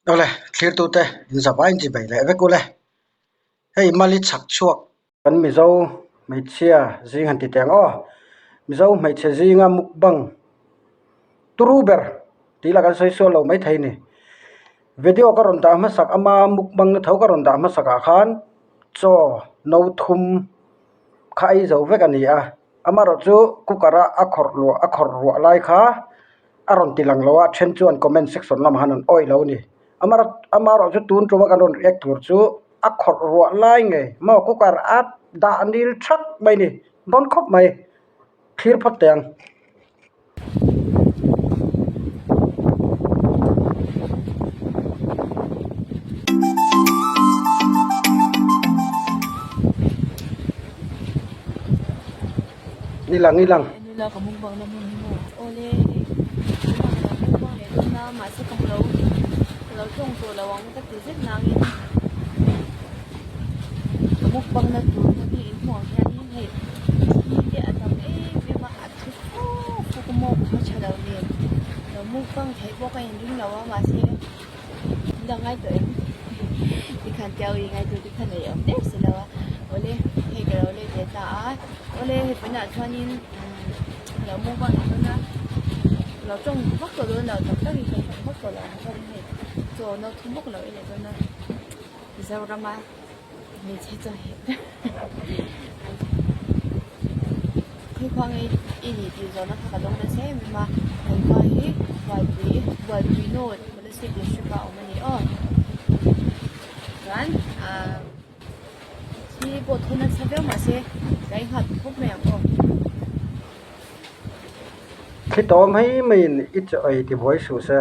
Awle, thlirtute inzavai in chibei leh vek ule. Hei Mali chhak chhuak. Kan Mizo hmeichhia zing han ti teh ang aw. Mizo hmeichhe zinga mukbang turu ber tih lah kan sawi sual lo maithei ni. Video ka rawn dah hmasak ama mukbang na tho ka rawn dah hmasak ah khan chaw no thum kha ei zo vek a ni a. Amaherawhchu cooker a a khawrh luah a khawrh ruah lai kha a rawn ti lang lo a then chuan comment section lamah han an awih lo a ni amaherawhchu tun tuma kan rawn react tur chu a khawrh ruah lai ngei maw cooker a dah nil thak mai a ni dawn khawp mai thlir phawt teh ang. Ni lang ni lang. Nula ka mukbang na hmun hi maw? Awle hei tunah ka lo mukbang leh dawn a mahse ka hmu lo ka lo tawng tawh lo ang ka ti zet nangin ka mukbang na tur hmun hi in hmuh ang hianin hei thi te a tam em em a a thu fuk fuk a maw ka tha lo nen lo mukbang theih pawh ka inring lo a mahse Min dang ngai tawh em? Tikhan tiau i ngai tur te kha nei awm der si lo a. Awle, hei ka lo let leh ta a. Awle, hei pawnah chuanin ka lo move on dawn a. Ka lo tawng vak tawh dawn lo, tak takin ka tawng vak tawh lo ang chuanin hei chaw no thum bawk lo i leh dawn a. Mizorama hmeichhe chaw heh ber. Khawikhua ngei i nih tih zawhna kha ka dawng nasa em em a, kan khua hi Bualpui, Bualpui North, Kolasib District ah a awm a ni aw. Chuan ahh thi pawh thu nasa viau mahse ka innghat khawp mai ang aw. Thli tawm hei maiin i chaw ei ti buai suh se,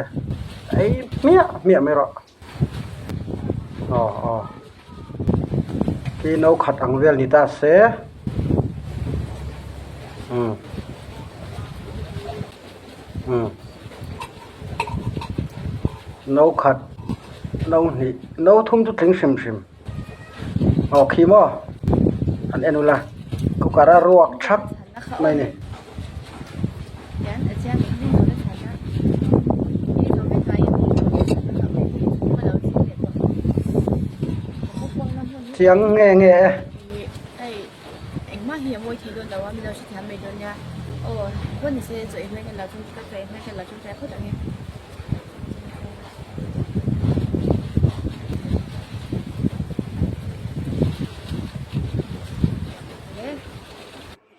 ei hmiah hmiah mai rawh. Aw aw khi no khat ang vel ni ta se umm umm no khat no hnih no thum chu tling hrim hrim aw khi maw an en ula cooker a ruak thak mai a ni. Chiang nge nge e.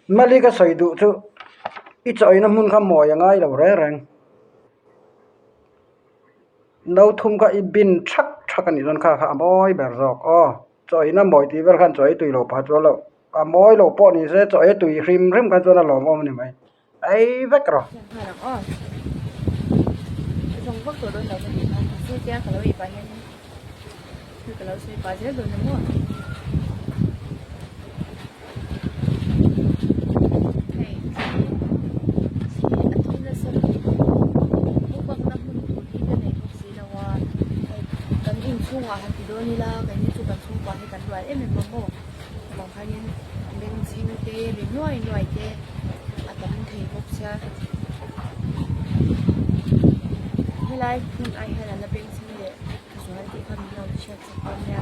Mali ka sawi duh chu i chawina hmun kha mawi a ngai lo reng reng. No thum kha i bin thak thak a nih dawn kha kha a mawi ber zawk aw. Chawina mawi tih vel khan chaw ei tui lo phah chuan loh a mawi lo pawh ni se chaw ei tui hrim hrim khan chuan a lawmawm a ni mai. Ei vek rawh. A tam thei bawk sia helai hmun ah hian an la beng chhing leh zual tih kha min lo chhiat chak dawn nia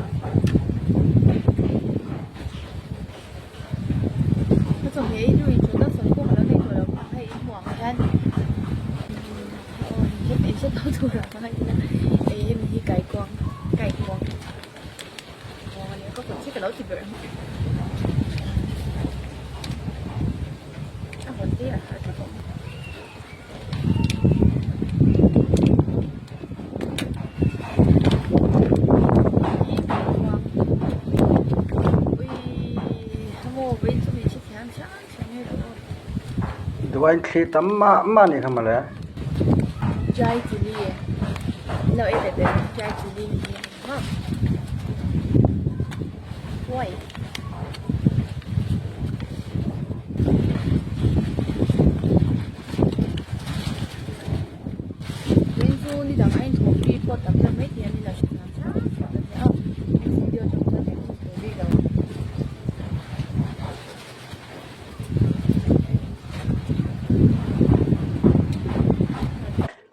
ka chawhmeh ei hnu in chaw tak sawi pawh ka lo nei tawh lo kha hei in hmuh ang hian aw in hre tho tur ah ka ngaih ila ei hemi hi kaikuang kaikuang. Duain thli tam mah mah a nih kha mawle.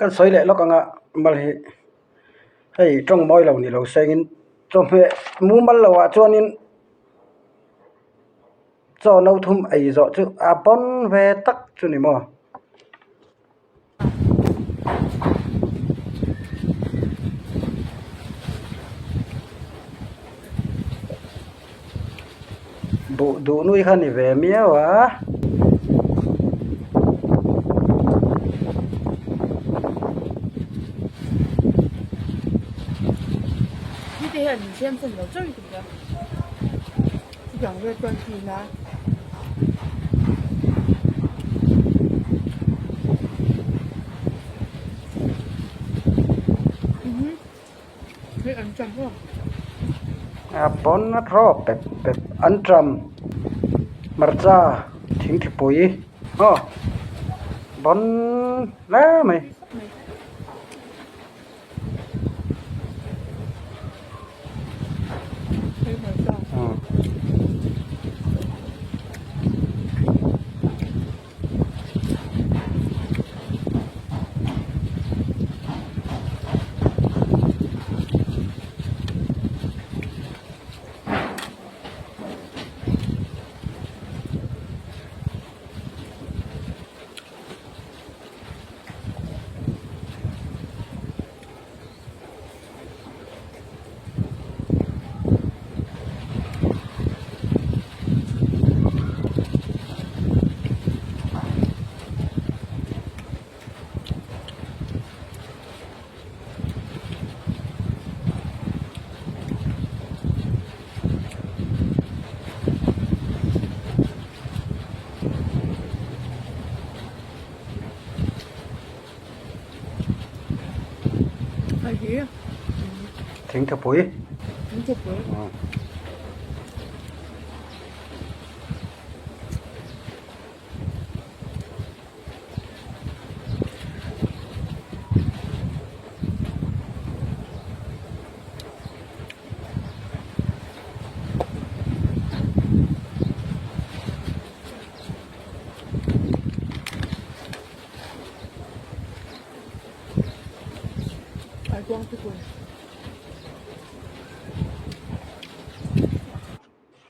Kan sawi leh lawk anga mal hi. Hei tawng mawi lo ni lo sengin chawhmeh mumal loh ah chuanin chaw no thum ei zawh chu a pawn ve tak chu ni maw. Buh duh nui kha ni ve miau a. A pawn a thaw pep pep an ṭam hmarcha thingthipui aw bawn hle mai. Thingthupui. Thingthupui.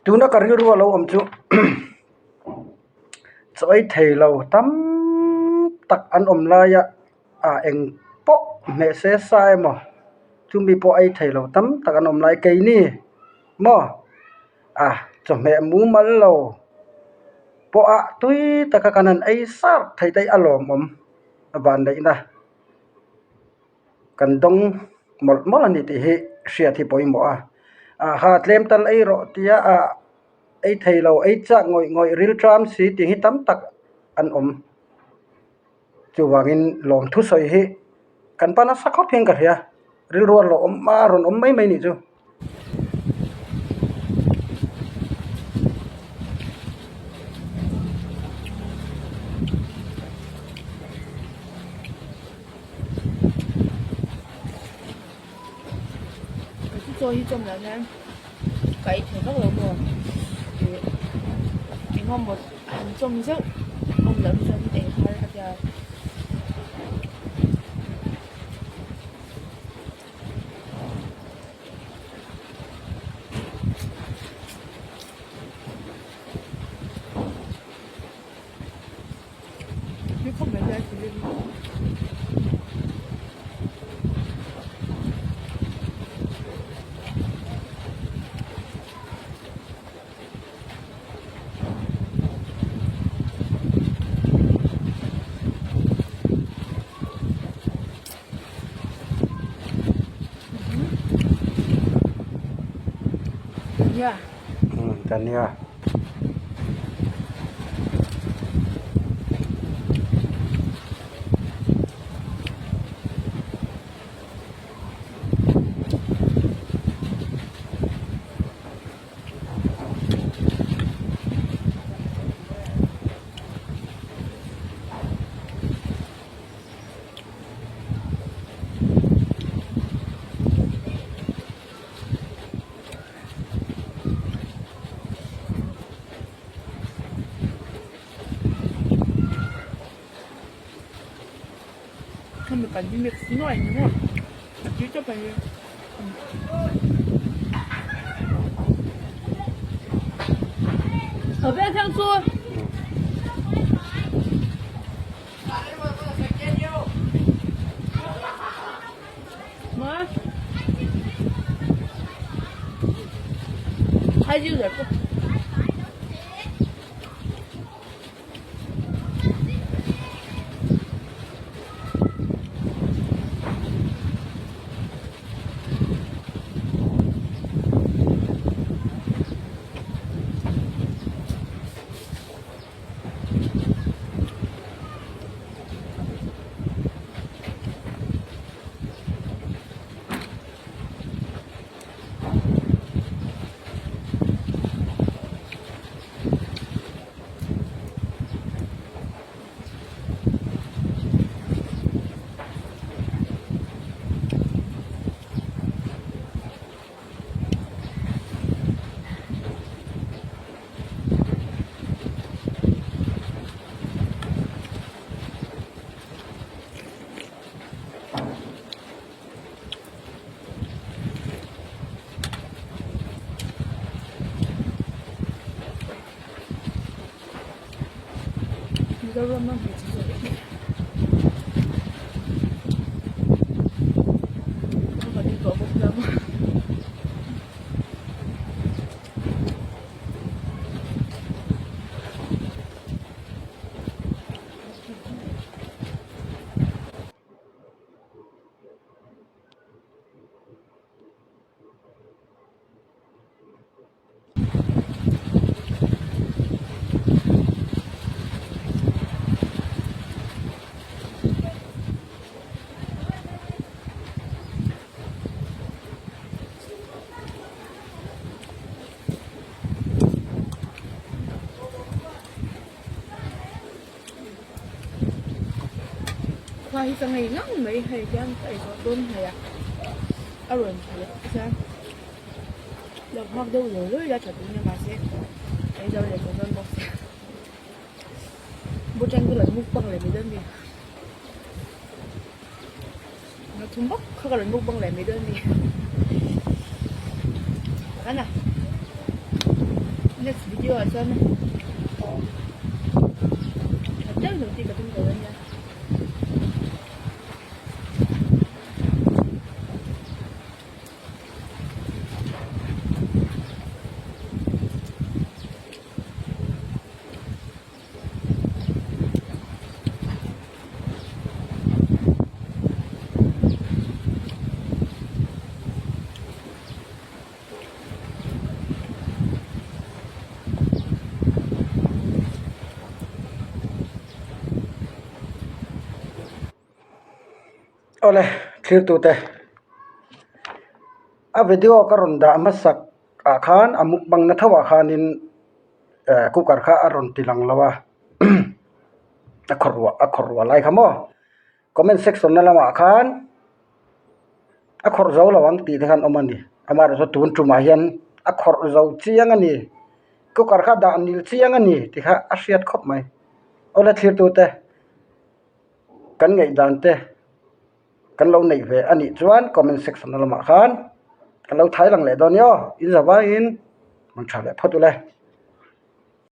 Tuna ka rilru a lo awm chu chaw ei thei lo tam tak an awm laia ah eng pawh hmeh se sa emaw chumi pawh ei thei lo tam tak an awm lai keini maw ah chawhmeh mumal lo pawha tui taka kan han ei sar thei te hi a lawmawm a vanneihna. Kan dawng mawlh mawlh a ni tih hi hriat hi pawimawh a, aha tlem tal ei rawh tia ah ei thei lo ei chak ngawih ngawih ril ṭam si tih hi tam tak an awm. Chuvangin lawmthu sawi hi kan pa nasa khawp hian ka hria rilru a hlawh awm a rawn awm mai mai nih chu. Chaw hi chawm lah hian ka ei thei vak lo maw ih engemaw han chawm zeuh awm loh hi chuan ei har a tia. Dania. Hemi kan hi mix nuai ni maw a tui tawp a. Khua hi ka ngei ngang mai hei hian ka ei zawh dawn hmel a a rawn tha leh hian lo nghak deuh lawi lawi la tha tur nia mahse ei zo leh tawh dawn bawk sia bawtan ka rawn mukbang leh mai dawn mi Thum bawk kha ka rawn mukbang leh mai dawn a ni. Ana next video ah chuan tha deuh lo tih ka tum tawh ania. Awle thirtute a video ka rawn dah hmasak ah khan a mukbang na tho ah khanin eh cooker kha a rawn ti lang lo a a khawrh ruah a khawrh ruah lai kha maw comment section na lamah khan a khawrh zo lo ang tih te khan awm a ni amaherawhchu tun tumah hian a khawrh zo chiang a ni cooker kha dah nil chiang a ni tih kha a hriat khawp mai awle thirtute kan ngaihdan te. Kan lo neih ve a nih chuan comment section lamah khan ka lo thai lang leh dawn nia aw, in zavaiin mang tha leh phawt ule.